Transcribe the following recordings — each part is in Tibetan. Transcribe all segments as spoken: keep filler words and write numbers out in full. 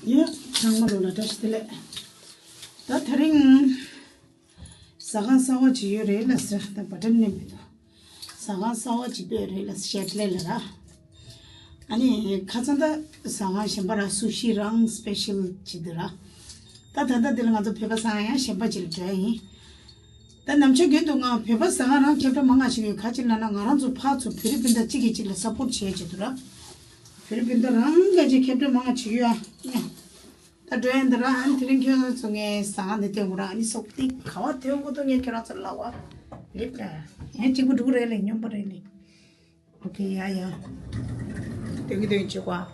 ཡ། ཚང་མ་ལོ་ལ་བཀྲ་ཤིས་བདེ་ལེགས། ད་དེ་རིང་ཟ་ཁང་གསར་བ་ཅིག་ཡོད་རེད་ལ་ཟེར། ད་བ་ཏྲན་ནས་མི་འདུག་ཟ་ཁང་གསར་བ་ཅིག་སྤེལ་རེད་ལ་ཤེད་ལས་ལ་ར། ཨ་ནི་ཁ་སང་ད་ཟ་ཁང་གཞན་པ་ར་སུ་ཤི་རང་སི་པེ་ཤལ་ཅིག་འདུག་ར། ད་ད་ལྟ་འདི་ལ་ང་ཚོ་བོད་པ་ཟ་ཁང་ཡང་གཞན་པ་ཅིག་ལ་འགྲོ་ཡ་ཡིན། ད་ནམ་ཆ་རྒྱུན་དུ་ང་བོད་པ་ཟ་ཁང་རང་ཁྱབ་བསྒྲགས་མང་ང་ཞིག་ཡོད། ག་ཅི་ལབ་ན་ང་རང་ཚོ་ཕར་ཚུར་བོད་རིགས་སྤུན་ཟླ་གཅིག་གིས་གཅིག་ལ་སབ་པོར་ཊི་བྱེད་ཡ་ཅིག་འདུག་ར། བོད་རིགས་སྤུན་ཟླ་རང་ག་ཅིག་ཁྱབ་བསྒྲགས་མང་ང་བྱེད་ཀྱི་ཡོད་ཨ། ད་འགྲོ་ཡ་འདི་ར། ཨ་ནི་དེ་རིང་ཁྱོད་རང་ཚོ་ངའི་ཟ་ཁང་འདི་སྟོན་དགོས་ར། ཨ་ནི་སོག་ཏི་ག་བ་ཐོན་དགོས་འདུག་ངས་ཁྱོད་རང་ཚོ་ལ་བ་ལེབ་ལ་ཡང་གཅིག་པུ་འགྲོ་གི་རེད་ལེ། སྙོམས་པོ་རེད་ལེ། ཨོ་ཁེ། ཡ་ཡ། སྟོན་གི་སྟོན་གི་བྱེད་དགོས་ཨ།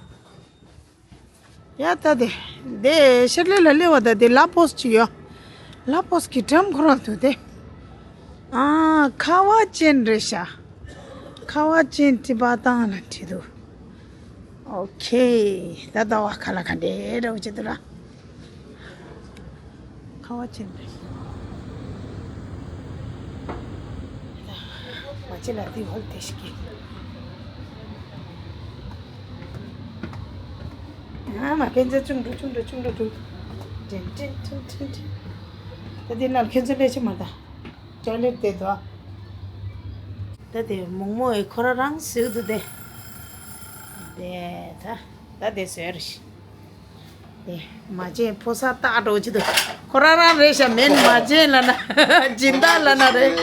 ཡ་ད་དེ་དེ་ཤར་ལེ་ལ་སླེབས་པ། ད་དེ་ལ་པོས་ཅིག་ཡོད། ལ་པོས་ཀྱི་ཊམ་ཁོ་རང་འདུག་དེ། ཨ། ཁ་བ་ཅན་རེད་ཤག་ཁ་བ་ཅན་ཊི་པ་ཏང་ལ་བྲིས་འདུག་ཨོ་ཁེ། ད་ཟླ་བ་ཁ་ལ་ག་འདྲའི་འདྲ་བོ་བྱེད་འདུག་ལ། ཁ་བ་ཅན་རེད། མ་བྱེད་ལ་དེ་ཧོལ་དེ་ཞིག་གི། ཨ་མ་ཁྱེད་ཚོ་ཆུང་འགྲོ་ཆུང་འགྲོ་ཆུང་འགྲོ་འགྲོ། ཏྲིན་ཏྲིན་ཏྲིན་ཏྲིན་ཏྲིན། ད་དེ་ནང་ཁྱེད་ཚོ་སླེབས་ཕྱི་མ་ད། ཊོའི་ལེཊ་དེ་དོ། ད་དེ་མོག་མོག་ཡི་ཁོ་ར་རང་བཟོས་འདུག་དེ། དེ་ད་ད་དེ་བཟོས་རེད། དེ་མ་བྱན་ཕོ་གསར་སྟག་འགྲོ་ཅི་འདུག་ཁོ་ར་རང་རེད་ཤག་མེན་མ་བྱན་ལབ་ན་སྦྱིན་བདག་ལབ་ན་རེད།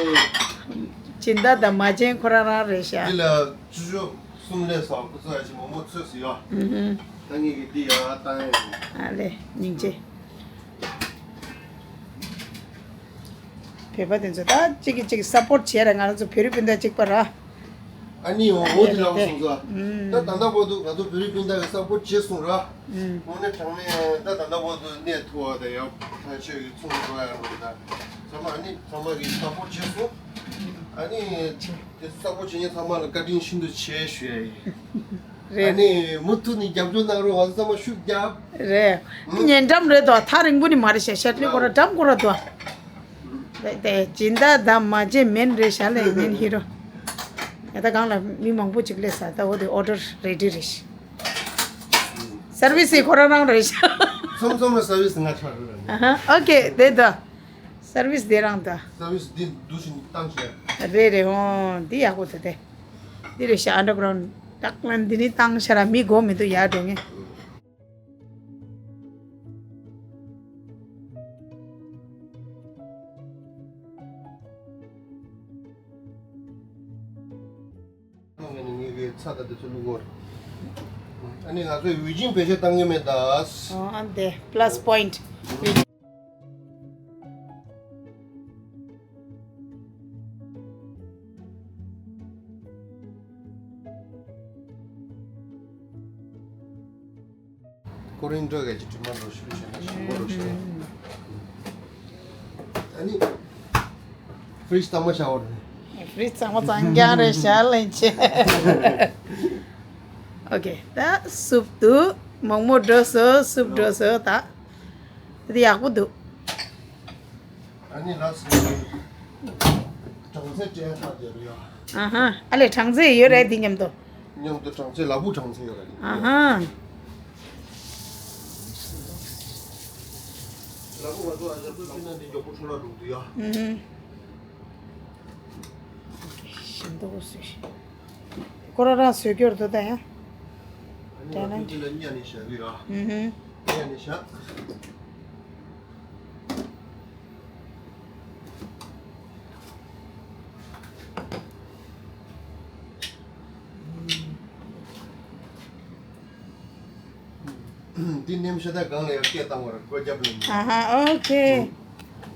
སྦྱིན་བདག་དང་མ་བྱན་ཁོ་ར་རང་རེད་ཤག་འདི་ལ་བཅུ་ཤོག་གསུམ་ལས་སོགས་ཁོ་ཚོ་ཡ་ཅིག་མོག་མོག་ཚོས་སུ་ཡོད། ཨུ་ཧུ། ད་ངེད་ཀྱི་འདི་ཡ་བཏང་ཡ་ཡིན། ཨ་ལེ་སྙིང་རྗེ། བོད་པ་དེ་ཚོ་ད་གཅིག་གིས་གཅིག་སབ་པོར་ཊི་བྱས་ར། ང་རང་ཚོ་བོད་རིགས་སྤུན་ཟླ་གཅིག་པ་ར། ཨ་ནི་འོ་འོ་དེ་ལ་སོང་ཙང་། ཨུམ། ད་ད་ལྟ་བར་དུ་ང་ཚོ་བོད་རིགས་སྤུན་ཟླ་གིས་སབ་པོར་ཊི་བྱས་སོང་ར། ཨུམ། དངོས་གནས་དྲང་གནས་ད་ད་ལྟ་བར་དུ་གནས་ཐུབ་པ་དང་ཡང་ཐག་ཆོད་ཀྱི་ཚོང་འགྲོ་ཡ་རོགས་ད། ཚང་མ་ཨ་ནི་ཚང་མ་གིས་སབ་པོར་ཊི་བྱས་སོང་། ཨ་ནི་དེ་སབ་པོར་ཊི་བྱེད་མཁན་ཚང་མ་ལ་བཀའ་དྲིན་ཤིན་ཏུ་ཆེ་ཞུ་ཡ་ཡིན། རེད། ཨ་ནི་མུ་མཐུད་ནས་རྒྱབ་སྐྱོར་གནང་རོགས། ང་ཚོ་ཚང་མ་ཤུགས་རྒྱབ། རེད། ཨུ། ཉེ་འགྲམ་རེད་དོ། ཐག་རིང་པོ་ནི་མ་རེད་ཤག་ཤར་ལི་ཁོ་ར་འགྲམ་ཁོ་ར་དོ། དེ་དེ་སྦྱིན་བདག་དང་མ་བྱན་མེན་རེད་ཤག་ལེ་མེན་ཧི་རོ། ཡ་ད་གང་ལ་མི་མང་པོ་ཅིག་སླེབས་ས། ད་འོ་དེ་ཨོ་ཌར་རེ་ཌི་རེད་ཤག་སར་བི་སི་ཡི་ཁོ་ར་རང་རེད་ཤག་ཚང་ཚང་མ་སར་བི་སི་ང་ཆགས་རེད། ཨ་ཧ། ཨོ་ཁེ། དེ་ད་སར་བི་སི་དེ་རང་ད། སར་བི་སི་དེ་འདུག་བཞིན་བཏང་ཤག་རེད་རེད། འོ་འདི་ཡག་པོ་ད་དེ། འདི་རེད་ཤག་ཨན་ཌར་གྷ་རའུན་ཌི། ཏག་ལན་འདི་ནི་བཏང་ཤག་ར་མི་དགོས་མི་འདུག་ཡར་འགྲོ་ངེས། ངས་ནི་ངེད་ཀྱི་ཚྭ་དང་དེ་ཚོ་བླུག་གོ། ཨ་ནི་ང་ཚོས་ཝི་ཇིང་བེད་སྤྱོད་བཏང་གི་མེད་ད། ཨོ་ཨ་འདི་པ་ལ་སི་པོ་ཡིན་ཊི། ཀོ་རིན་ཊོ་གི་ཅི་ཊི་མ་ལོ་ཤུ་ཤེ་ན་ཤིང་མོ་ལོ་ཤེ། ཨ་ནི་ཕི་རིཇ་གཙང་མ་བྱ་བ་རེད། ཕི་རིཇ་གཙང་མ་གཙང་རྐྱང་རེད་ཤག་ལན་ཆེ། ཨོ་ཁེ། ད་སུབ་འདུག་མོག་མོག་འགྲོ་སོང་། སུབ་འགྲོ་སོང་། ད་དེ་ཡག་པོ་འདུག་ཨ་ནི་ལགས་སོ། གྲང་ཚལ་སྤྲད་ཐག་དེ་རེད་ཡ། ཨ་ཧ། ཨ་ལེ་གྲང་ཚལ་ཡོད་རེད་འདི་མཉམ་དུ། མཉམ་དུ་གྲང་ཚལ་ལ་ཕུག་གྲང་ཚལ་ཡོད་རེད། ཨ་ཧ། ལ་ཕུག་ང་ཚོ་ཨ་ཅག་པུ་པི་ན་འདི་མགྱོགས་པོ་འཕྲོ་བརླག་འགྲོ་གི་འདུག་ཡ། ཨུ་ཧུ། ཞིམ་མདོག་པོ་བཟོས་ཤིག་ཁོ་རང་རང་བཟོས་རྒྱུར་འདུག་ད་ཡ། ཨ་ནི་ང་ཚོ་འདི་ལ་གཉའ་ནས་བཞག་གི་ཡ། ཨུ་ཧུ། གཉའ་ནས་བཞག་འདི་ནེམ་ཤ་ད་གང་ལ་ཡང་སྐད་བཏང་བར་སྒོ་རྒྱབ་ལ་ཉོ། ཨ་ཧ། ཨོ་ཁེ།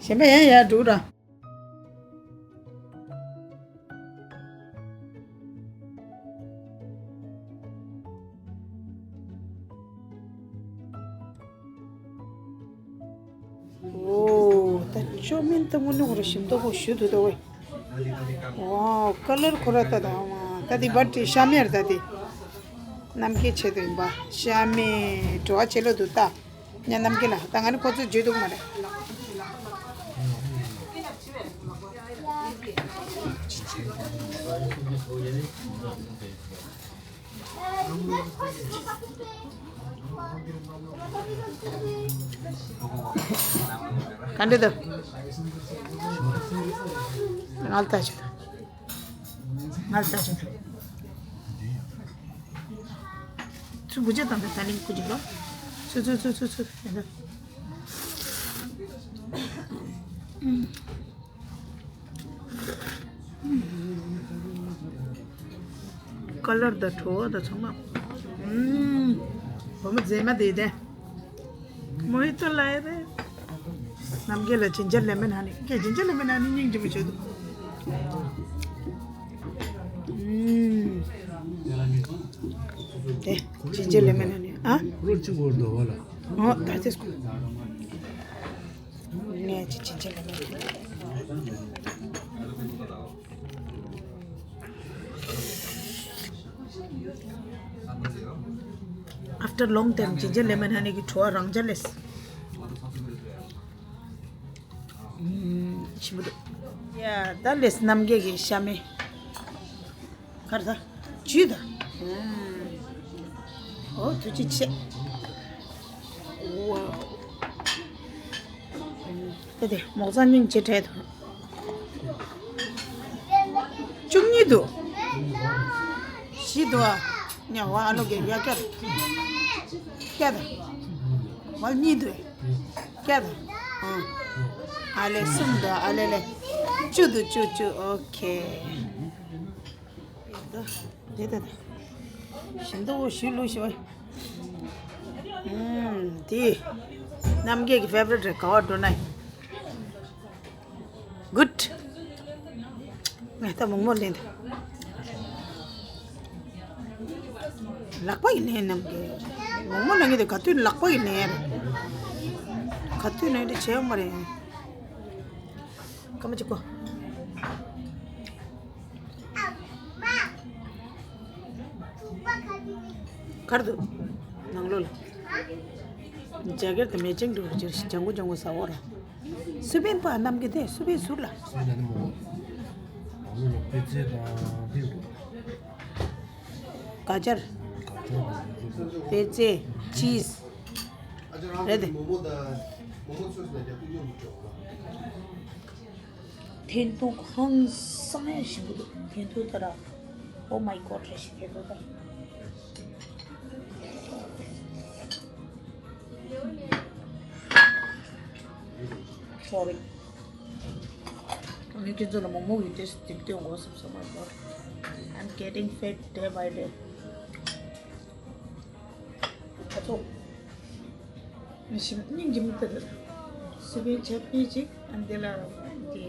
གཞན་པ་ཡང་ཡར་འགྲོ་ར། ཨོ། ད་ཅོ་མིན་ད་དངོས་གནས་ཁོ་ར་ཞིམ་མདོག་པོ་ཞུ་འདུག་ད་ཝེ། ཝའོ། ཀ་ལར་ཁོ་ར་ད་ད་ཨ་མ། ད་འདི་བ་ཏི་ཤ་མེར་ད་འདི། ནམ་མཁའི་ཆེད་དུ་ཡིན་པ། ཤ་མེ་བྲོ་བ་ཆེ་ལོ་འདུག་ད། ཉ་ནམ་མཁའི་ལ་ད་ང་ནི་ཁོ་ཚོ་བརྗོད་འདུག་མ་རེད། ག་འདྲ་འདུག་ང་ལ་ལྟ་ཆོག་ང་ལ་ལྟ་ཆོག་ཚུར་འགུལ་བྱེད་དང་ད་ལིང་ཀུ་ཅིག་ལོ། ཚུར་ཚུར་ཚུར་ཚུར་ཚུར། ཀ་ལར་དང་བྲོ་བ་དང་ཚང་མ། ཨུམ། བུ་མོ་མཛེས་མ་དེ་དེ། མོ་ཧི་ཏོ་ལ་ཡ་རེད། རྣམ་རྒྱལ་ལ་ཇིན་ཇར་ལེ་མོན་ཧ་ནི། ཀྱེ་ཇིན་ཇར་ལེ་མོན་ཧ་ནི་སྙིང་རྗེ་པོ་བྱོས་འདུག་ཨུམ། དེ་ཇིན་ཇར་ལེ་མོན་ཧ་ནི། ཨ། རོ་ཅི་གོ་འདོ་བ་ལ། ཨོ་ད་དེ་སྐོར། ངས་ཅི་ཅི་ཅི་ལ་མེད། After long time ཇི་ཇི་ལེ་མོན་ཧ་ནི་གི་བྲོ་བ་རང་འཇགས་ལས། ཞིམ་པོ་འདུག་ཡ་ད་ལས་རྣམ་རྒྱལ་གི་ཤ་མེད། གར་ད། ཇུས་ད། ཨོ་ཐུགས་རྗེ་ཆེ། ཝའོ། ད་དེ་མོག་ཚང་སྙིང་རྗེ་བྲལ་ད། བཅུ་གཉིས་འདུག་བཞི་འདུག་ཨ། ཉ་ཝ་ཨ་ལོ་གེ་ཡ་ཀར། ཀ་ད། ཝ་གཉིས་འདུག་ཀ་ད། ཨ་ལེ་གསུམ་འདུག་ཨ་ལེ་ལེ། བཅུ་འདུག་བཅུ་བཅུ། ཨོ་ཁེ། དེ་དེ་དེ། ཞིམ་འདུག་ཞུ་ལུགས་ཞུ། ཨུམ། དེ། རྣམ་རྒྱལ་གྱི་ཕེ་ཝ་རི་ཊི་རེད། ག་བ་འགྲོ་ན་ཡིན། གུད། ངས་ད་མོག་མོག་ལེན་ད། ལག་པ་ཡིན་ནའི་རྣམ་རྒྱལ། མོག་མོག་ལེན་གྱི་དེ་ག་དུས་ལག་པ་ཡིན་ནའི་རེད། ག་དུས་ནའི་དེ་བྱས་ཡོང་མ་རེད། སྐར་མ་གཅིག་གོ། གར་འདུག་ནང་ལོགས་ལ། རྒྱ་སྐད་དུ་མེ་ཅིང་འགྲོ་རུ་ཅིར་ཞིག་ལྗང་གུ་ལྗང་གུ་ཟ་འོ་ར། སུ་བན་པ་རྣམ་རྒྱལ་དེ་སུ་བན་ཟུར་ལ། སུ་ཡིན་ན་མོ། ནང་ལོགས་ལ་པེ་ཙེ་དང་འདི་འདུག་ག་ཅར། ག་ཅར་དང་འདི་འདུག་པེ་ཙེ། ཅིས། རེད་དེ། ཐན་ཐུག་ཧང་སང་ཡ་ཞིམ་པོ་འདུག་ཐན་ཐུག་ད་ར། Oh my god རེ་ཞིག་ཐན་ཐུག་ད་ར། Sorry. ངས་ཁྱེད་ཚོ་ལ་མོག་མོག་གི་ཏེས་ཏིག་ཏོག་འགོ་སེམས་སོ། My god, I'm getting fat day by day. ད་ཚོ། ངས་ཞིམ་སྙིང་རྗེ་མོ་ལྟ་དུས། སི་པན་ཆ་ཕི་ཅིག་ཨ་འདི་ལ་འདི་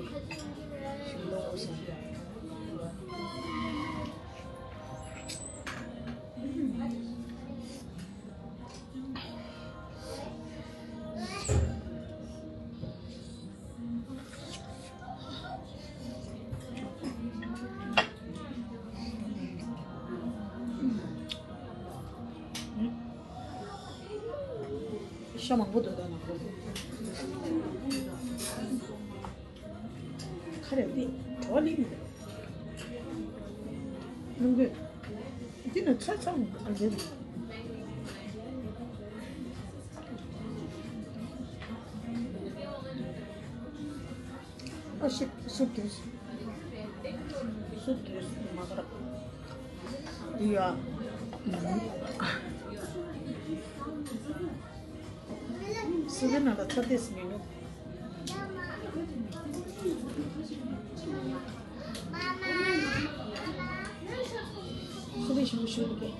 ཞིམ་པོ་འོ་ཟེར། ཤ་མང་པོ་འདུག་ད་ནང་ཁོ། ཁ་རེ་འདི་བྲོ་བ་ལིང་ནང་གི་འདི་ནི་ཚ་ཚ་མོ་ཨ་འདི། ཨ་ཤི་སུབ་དེ། སུབ་དེ་མ་ག་ར། འདི་ཡ། སུ་གི་ནང་ལ་ཚ་ཏེས་མི་ནུ། སུ་གི་ཞུ་ཞུ་གི།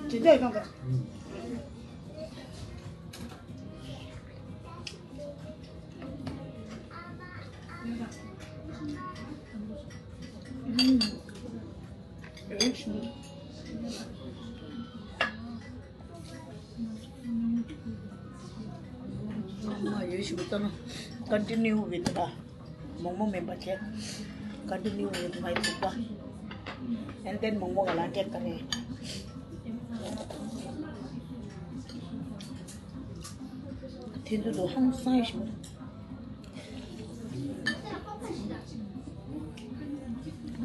ཇི་འདྲ་ཡོང་ག་ཡོད་ཞུ་ད་ན། Continue with the མོག་མོག་མེད་པ་བྱས། Continue with my ཐུག་པ། And then མོག་མོག་ག་ལ་སྤྲད་ག་རེ། ཐན་ཐུག་དུ་ཧང་སང་ཞིག་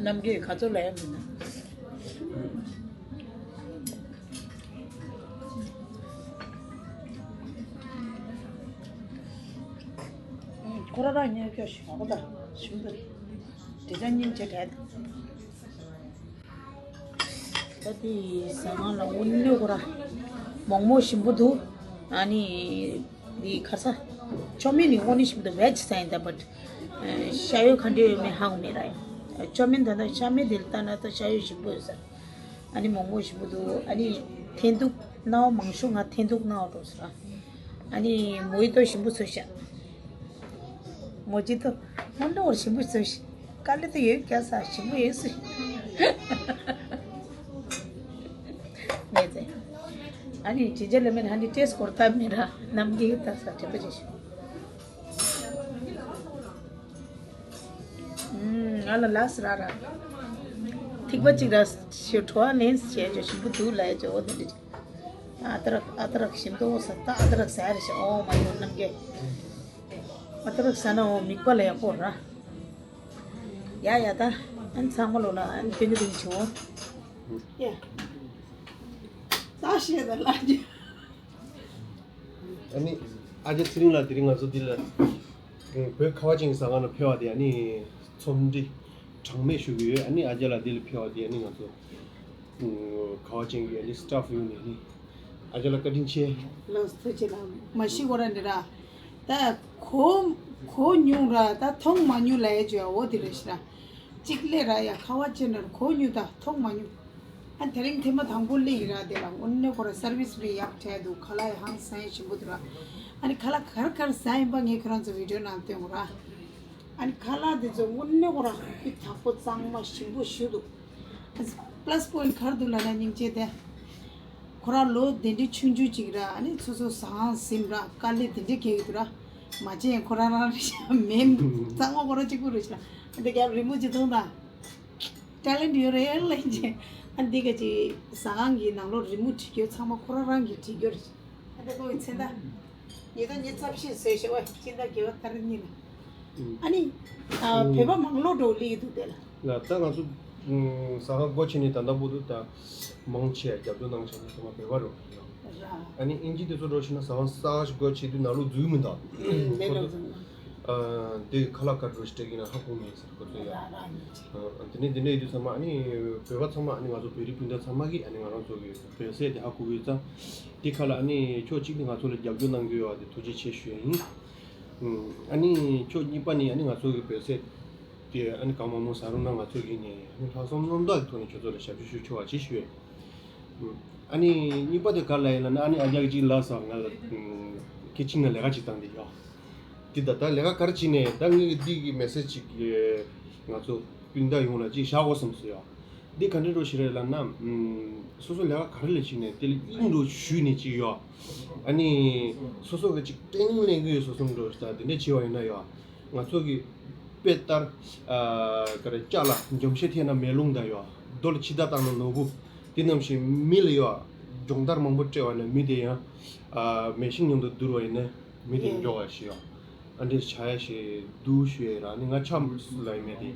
རྣམ་རྒྱལ་ག་ཚོད་ལ་ཡང་མིན་ན། ཁོ་ར་རང་ཉལ་སྐྱོ་ཞིག་ཨོ་ད་ཞིམ་པོ། དེ་ཚ་སྙིང་རྗེ་དྲན། ད་དེ་ཟ་ཁང་ལ་དངོས་གནས་ཁོ་ར་མོག་མོག་ཞིམ་པོ་འདུག་ཨ་ནི་དེ་ཁ་ས་ཅོ་མིན་ནི་དངོས་གནས་ཞིམ་པོ་འདུག་བེ་ཇི་ཟ་ཡིན་ད་བཊ་ཤ་ཡོད་ག་འདྲ་ཡོད་མེད་ཧ་གོ་མེད་ར་ཡ། ཅོ་མིན་ད་ད་ཤ་མེད་དེ་ལ་ལྟ་ན་ད་ཤ་ཡོད་ཞིམ་པོ་ཡོད་ས། ཨ་ནི་མོག་མོག་ཞིམ་པོ་འདུག་ཨ་ནི་འཐེན་ཐུག་སྣ་བ་མང་ཤོས་ང་འཐེན་ཐུག་སྣ་བ་འགྲོ་ས་ར། ཨ་ནི་མོ་ཡི་ཏོ་ཞིམ་པོ་ཚོས་ཤག་མོ་ཇི་ཏོ་མོ་འདྲ་བོར་ཞིམ་པོ་ཚོས་ཤག་དཀའ་ལས་དུ་ཡོད་ཀྱ་ས་ཞིམ་པོ་ཡོད་སུ། ངས་ཚེ། ཨ་ནི་ཇི་ཇེ་ལེ་མེན་ཧ་ནི་ཊེས་སྐོར་ལྟ་མི་ར་ནམ་གི་ཡོད་ད་ས་དྲན་པ་ཇེ་ཤིག་ང་ལ་ལགས་ར་ར། ཐིགས་པ་གཅིག་ར་ཞུ་བྲོ་བ་ལེན་བྱས་ཇོ་ཞིམ་པོ་འདུག་ལ་ཡ་ཇོ་འོ་དེ་འདྲ། ཨ་ཏ་རག་ཨ་ཏ་རག་ཞིམ་ཏོ་ས་ཏ་ཨ་ཏ་རག་ཟ་རེ་ཤ་ཨོ་མ་ཡོ་ནམ་གེ། ཨ་ཏ་རག་ཟ་ན་ཨོ་མིག་པ་ལ་ཡག་པོ་ར། ཡ་ཡ་ད་ཨན་ཚང་མ་ལོ་ལ་ཨན་ཏིང་ཏིང་ཆུ། ཡ། ད་ཤེས་ད་ལ་ཇི། ཨ་ནི་ཨ་ཅག་ཚེ་རིང་ལགས་དེ་རིང་ང་ཚོ་འདི་ལ་བོད་ཁ་བ་ཅན་གྱི་ཟ་ཁང་ལ་ཕེབས་པ་དེ་ཨ་ནི་འཚམས་འདྲི་གྲངས་མེད་ཞུ་གི་ཡོད། ཨ་ནི་ཨ་ཅག་ལགས་འདི་ལ་ཕེབས་པ་དེ་ཨ་ནི་ང་ཚོ་ཁ་བ་ཅན་གྱི་ཨ་ནི་སི་ཊཕ་ཡོངས་ནས་ཨ་ནི་ཨ་ཅག་ལགས་བཀའ་དྲིན་ཆེ། ལགས་ཐུགས་རྗེ་ལགས། མ་གཞི་ཁོ་རང་འདི་ར་ད་གོ་གོ་མྱོང་ར་ད་མཐོང་མ་མྱོང་ལ་ཡ་ཅོ་ཡ་འོ་དེ་རེད་ཤི་ར། གཅིག་ལས་ར་ཡ་ཁ་བ་ཅན་ར་གོ་མྱོང་ད་མཐོང་མ་མྱོང་། ཨ་དེ་རིང་ཐེངས་མ་དང་པོ་སླེབས་ཡིན་ར་དེ་ལ་དངོས་གནས་ཁོ་ར་སར་བིས་མི་ཡག་དྲགས་འདུག་ཁ་ལག་ཡ་ཧང་སང་ཞིམ་པོ་འདུག་ར། ཨ་ནི་ཁ་ལག་ག་རེ་ག་རེ་ཟ་ཡིན་པ་ངས་ཁོ་རང་ཚོ་བི་ཌིའོ་ནང་སྟོན་དགོས་ར། ཨ་ནི་ཁ་ལག་དེ་ཚོ་དངོས་གནས་ཁོ་ར་སྤུས་དག་པོ་གཙང་མ་ཞིམ་པོ་ཞུ་འདུག་ཨ་པ་ལ་སི་པོ་ཡིན་ག་རེ་འདུག་ལབ་ན་སྙིང་རྗེ་དེ། ཁོ་ར་ལོ་དེ་འདྲའི་ཆུང་ཆུང་ཅིག་ར་ཨ་ནི་སོ་སོ་ཟ་ཁང་ཟིན་ར་དཀའ་ལས་དེ་འདྲའི་རྒྱག་གི་འདུག་ར། མ་བྱས་ཁོ་ར་རང་རེད་ཤག་མེད་གཙང་མ་ཁོ་ར་གཅིག་པུ་རེད་ཤག་ཨ་དེ་རྒྱབ་རི་མོ་ཅིག་མཐོང་དང་། ཊེ་ལེན་ཊི་ཡོད་རེད་ལབ་ཀྱི། ཨ་འདི་ག་ཅིག་ཟ་ཁང་གི་ནང་ལོགས་རི་མོ་བྲིས་རྒྱུ་ཚང་མ་ཁོ་རང་རང་གིས་བྲིས་རྒྱུ་རེད། ཨ་འདི་ཁོ་གི་མཚན་རྟགས། ཉེ་ད་ཉེ་ཚབ་ཤེས་བཟོས་ཤེས་བ་སྤྱི་ཟླ་བརྒྱད་པ་ཏ་རིག་གཉིས་ལ། ཨ་ནི། ཨ་བོད་པ་མང་ལོག་འགྲོ་ལི་ཡི་འདུག་དེ་ལ། ལ་ད་ང་ཚོ་ཟ་ཁང་སྒོ་ཕྱེ་ནས་ད་ལྟ་བར་དུ་ད་མང་ཆེ་རྒྱབ་སྐྱོར་གནང་བྱས་ནས་ཚང་མ་བོད་པ་རེད། ར། ཨ་ནི་ཨིན་ཇི་དེ་ཚོ་འགྲོ་ཤེས་ན་ཟ་ཁང་གསར་ཞིག་སྒོ་ཕྱེ་དུས་ནང་ལོགས་འཛུལ་མི་འདུག་མེད་ཁོ་ལ་ཚོ། འཛུལ་མི་འདུག་ཨ་འདི་ཁ་ལག་ག་འདྲ་ཞིག་སྤྲད་ཀྱི་ན་ཧ་གོ་མེད་ཟེར་ཁོ་ཚོ་ཡ། ར་ར་ཉེ་ཆེ། ཨ་དེ་ནས་དེ་འདྲ་ཡིན་དུས་ཚང་མ་ཨ་ནི་བོད་པ་ཚང་མ་ཨ་ནི་ང་ཚོ་བོད་རིགས་སྤུན་ཟླ་ཚང་མ་གིས་ཨ་ནི་ང་རང་ཚོ་གི་བོད་ཟས་དེ་ཧ་གོ་གི་ཡོད་ཙང་། དེ་ཁ་ལ་ཨ་ནི་ཕྱོགས་གཅིག་ནས་ང་ཚོ་ལ་རྒྱབ་སྐྱོར་གནང་གི་ཡོད་པ་དེ་ཐུགས་རྗེ་ཆེ་ཞུ་ཡ་ཡིན། ཨ་ནི་ཕྱོགས་གཉིས་པ་ནས་ཨ་ནི་ང་ཚོ་གི་བོད་ཟས་དེ་ཨ་ནི་གང་མང་མང་ཟ་རོགས་གནང་། ང་ཚོ་གིས་ནས་ཨ་ནི་ལྷག་བསམ་རྣམ་དག་གི་ཐོག་ནས་ཁྱོད་ཚོ་ལ་ཞབས་ཞུ་ཞུ་ཆོག་པ་ཅིག་ཞུ་ཡ་ཡིན། ཨ་ནི་གཉིས་པ་དེ་ག་ལ་ཡིན་ལབ་ན་ཨ་ནི་ཨ་ཅག་གཅིག་ལབ་སོང་། ང་ལ་ཁེ་ཆིང་ན་ལས་ཀ་ཅིག་བཏང་དེ་ཡོད། འདི་ད་ལྟ་ལས་ཀ་ག་རེ་བྱེད་ནས་ད་ངས་འདི་གི་མེ་སེ་ཇི་ཅིག་ང་ཚོ་སྤུན་ཟླ་ཡོངས་ལ་ཅིག་བཞག་དགོས་བསམ་སོང་ཡ། འདི་ག་འདྲ་འགྲོ་ཞིག་རེད་ལབ་ན། སོ་སོ་ལས་ཀ་ག་རེ་ལས་བྱེད་ནས་དེ་ལ་དབྱིངས་འགྲོ་ཞུས་ནས་ཅིག་ཡོད། ཨ་ནི་སོ་སོ་གི་ཅིག་ཀྲེ་ནིང་ལེན་གི་ཡོད་བསམ་འགྲོ་ཞིག་ད་དེ་འདྲ་བྱས་པ་ཡིན་ན་ཡ། ང་ཚོ་གི་དཔེ་ལྟར་ག་རེ་ལྕགས་ལ་འཇོམས་ཤིང་འཐེན་ན་མེ་རླུང་དང་ཡ། རྡོ་ལ་འཆི་བདག་བཏང་ན་ནོར་བུ། དེ་ནང་བཞིན་མི་ལ་ཡ་སྦྱོང་བརྡར་མང་པོ་སྤྲད་པ་ན་མི་དེ་ཡང་མེ་ཤིང་མཉམ་དུ་བསྡུར་བ་ཡིན་ན། མི་དེ་མགྱོགས་པ་ཞིག་ཡོད། ཨ་འདྲས་བྱ་ཡ་ཞིག་འདུག་ཞུ་ཡ་ར་ནི་ང་ཆ་ལ་ཡིན་མེད་དེ།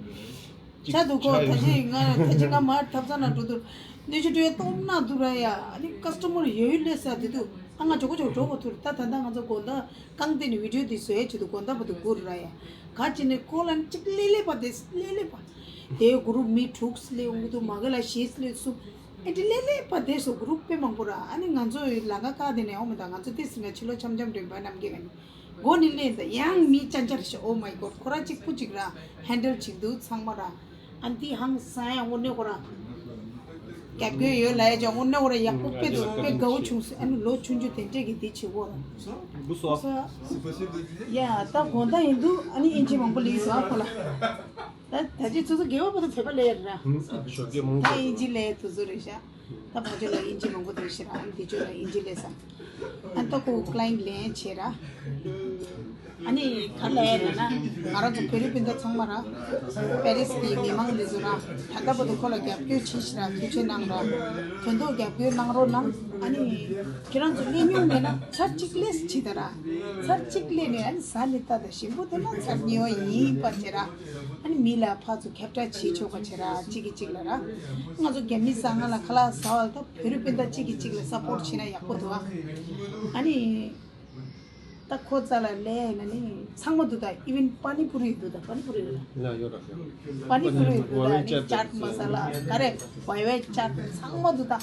ཆ་འདུག་གོ། ད་ཅི་ང་ད་ཅི་ང་མར་ཐབ་ཚང་ན་འགྲོ་དུས་ནུས་ཤུགས་སྤྲོད་སྟོབས་ན་འདུག་ར་ཡ། ཨ་ནི་ཀ་སི་ཏོ་མར་ཡོད་ལས་ས་དེ་དུས་ཨ་ང་ཇོ་གོ་ཇོ་གོ་ཇོ་གོ་ཐུར་ད་ད་ད་ང་ཚོ་དགོང་དག་རྐང་སྟེང་ནས་བི་ཌིའོ་དེ་བཟོ་ཡ་ཆེད་དུ་དགོང་དག་བར་དུ་སྒུར་ར་ཡ། ག་ཅི་ནས་ཁོ་ལ་ཅིག་ལེ་ལེ་པ་དེ་ལེ་ལེ་པ། དེ་གུ་རུབ་མི་དྲུག་སླེབས་འོང་གི་འདུག་མ་གི་ལ་བཞི་སླེབས་གསུམ། ཨེ་འདྲ་ལེ་ལེ་པ་དེ་སོ་གུ་རུབ་དཔེ་མང་པོ་ར། ཨ་ནི་ང་ཚོ་ལམ་ཁ་བཀག་དེ་ནས་འོང་མི་ད་ང་ཚོ་དེ་སྲིད་ན་ཕྱི་ལོགས་འཆམ་འཆམ་འདྲེན་པ་རྣམ་རྒྱལ་ལ་ནི། མགོ་ནི་ལེན་ད་ཡང་མི་ཅན་ཅར་ཤ། Oh my God། ཁོ་ར་གཅིག་པུ་གཅིག་ར་ཧན་ཌལ་བྱེད་འདུག་ཚང་མ་ར། ཨ་འདི་ཧང་སང་ཡང་དངོས་གནས་ཁོ་ར་རྒྱབ་སྐྱོར་ཡོད་ལ་ཡ་ཅང་དངོས་གནས་ཁོ་ར་ཡག་པོ་དཔེ་འདུག་དཔེ་དགའ་བོ་བྱུང་སོང་། ཨ་ནི་ལོ་ཆུང་ཆུང་དེ་འདྲས་ཀྱི་འདི་བྱེད་དགོས་ར། ཡ་ད་དགོང་དག་ཡིན་འདུག་ཨ་ནི་ཨིན་ཇི་མང་པོ་ལེན་སོང་ཨ་ཁོ་ལ། ད་ད་ཅི་ཚོ་ཚོ་དགེ་བ་པོ་ད་བོད་པ་ལེན་ཡ་ར། ཞོགས་ཀས་མང་ད་པོ་ཨིན་ཇི་ལེན་དུ་ཚོ་རེད་ཤག་ད་ཕ་ཇོ་ལ་ཨིན་ཇི་མང་པོ་དེ་ཤི་ར། ཨ་ནི་དེ་ཇོ་ལ་ཨིན་ཇི་ལེ་ས། ཨ་ད་ཁོ་ཀ་ལ་ཡིན་ལེན་བྱེད་ར། ཨ་ནི་ག་ལས་ན་ན་ང་རང་ཚོ་བོད་རིགས་སྤུན་ཟླ་ཚང་མ་ར་པེ་རིས་ཀྱི་མི་མང་འདི་ཚོ་ར་ད་ལྟ་བར་དུ་ཁོ་ལ་རྒྱབ་སྐྱོར་བྱེད་ཤི་ར་ཐུགས་ཆེ་གནང་ར་དོན་ཐོག་རྒྱབ་སྐྱོར་གནང་རོགས་གནང་། ཨ་ནི་ཁྱེད་རང་ཚོ་སླེབས་མྱོང་མེད་ན་ཚར་གཅིག་སླེབས་ཕྱིན་ད་ར་ཚར་གཅིག་སླེབས་ནས་ཨ་ནི་ཟ་ནི་ལྟ་ད་ཞིམ་པོ་དེ་ན་ཚར་གཉིས་པ་ཡིན་པ་བྱེད་ར། ཨ་ནི་མི་ལ་ཕར་ཚུར་ཁྱབ་བསྒྲགས་བྱེད་ཆོག་པ་བྱེད་ར་གཅིག་གིས་གཅིག་ལ་ར། ང་ཚོ་རྒྱ་མི་ཟ་ང་ལ་ཁ་ལག་ཟ་བ་ལ་ད་བོད་རིགས་སྤུན་ཟླ་གཅིག་གིས་གཅིག་ལ་སབ་པོར་བྱེད་ན་ཡག་པོ་འདུག་ཨ་ནི། ད་ཁོ་རྩ་ལ་ལས་ན་ནི་ཚང་མ་འདུག་ད་ཨི་ཝན་པ་ནི་པུ་རི་འདུག་ད་པ་ནི་པུ་རི་ལ་ཡོད་ར། པ་ནི་པུ་རི་འདུག་ད་ནི་ཅཱཊ་མ་ས་ལ་ག་རེ་བའི་བའི་ཅཱཊ་ཚང་མ་འདུག་ད་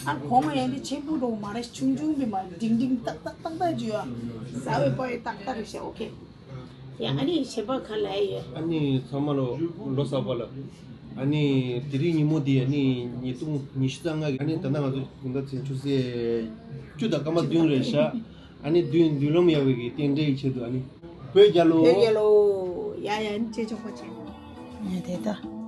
ཨ་གོང་ཡན་དེ་ཆེན་པོ་འགྲོ་མ་རེད། ཆུང་ཆུང་བི་མ་ལྡིང་ལྡིང་ཏག་ཏག་ཏག་ཏག་ཅིག་ཡོད། ཟ་བའི་པ་ཡི་ཏག་ཏག་རེད་ཤག་ཨོ་ཁེ། ཡ་ཨ་ནི་གཞན་པ་ག་ལ་ཡོད། ཨ་ནི་ཚང་མ་ལོ་ལོ་གསར་པ་ལ། ཨ་ནི་དེ་རིང་ཉིན་མོ་འདི་ཨ་ནི་ཉིས་སྟོང་ཉི་ཤུ་རྩ་ལྔ་གི་ཨ་ནི་ད་ལྟ་ང་ཚོ་དགུན་ཟླ་ཚེས་བཅུ་ཚེས་བཅུ་དང་སྐར་མ་བདུན་རེད་ཤག་ཨ་ནི་བདུན་མདུན་ལམ་ཡག་པའི་གི་རྟེན་འབྲེལ་གྱི་ཆེད་དུ་ཨ་ནི་བོད་རྒྱལ་ལོ། བོད་རྒྱལ་ལོ། ཡ་ཡ་ཨ་ནི་ཅེ་ཆོག་པ་ཆེ། ཨ་དེ་ད།